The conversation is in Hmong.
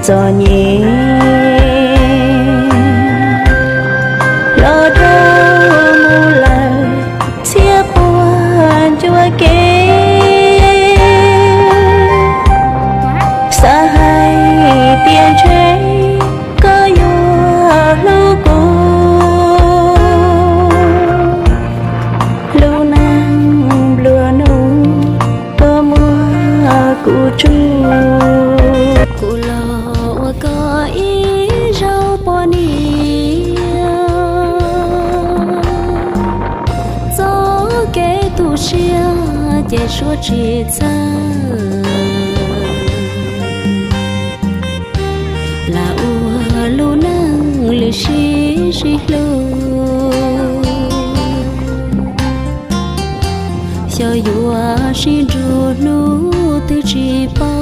Txom nyem los dhau mus lawm txhiab puag ncua kev, xav hais tias ntshe koj yuav hlub kuv. Lub neej nplua nuj, koj muab kuv tsuj. Kuv los ua koj ib zaug poj niam, txoj kev tu siab ces suav tsis txawj. Lam ua lub neej lwm sib sib hlub, xyov yuav sib nrug hnub twg tsis paub.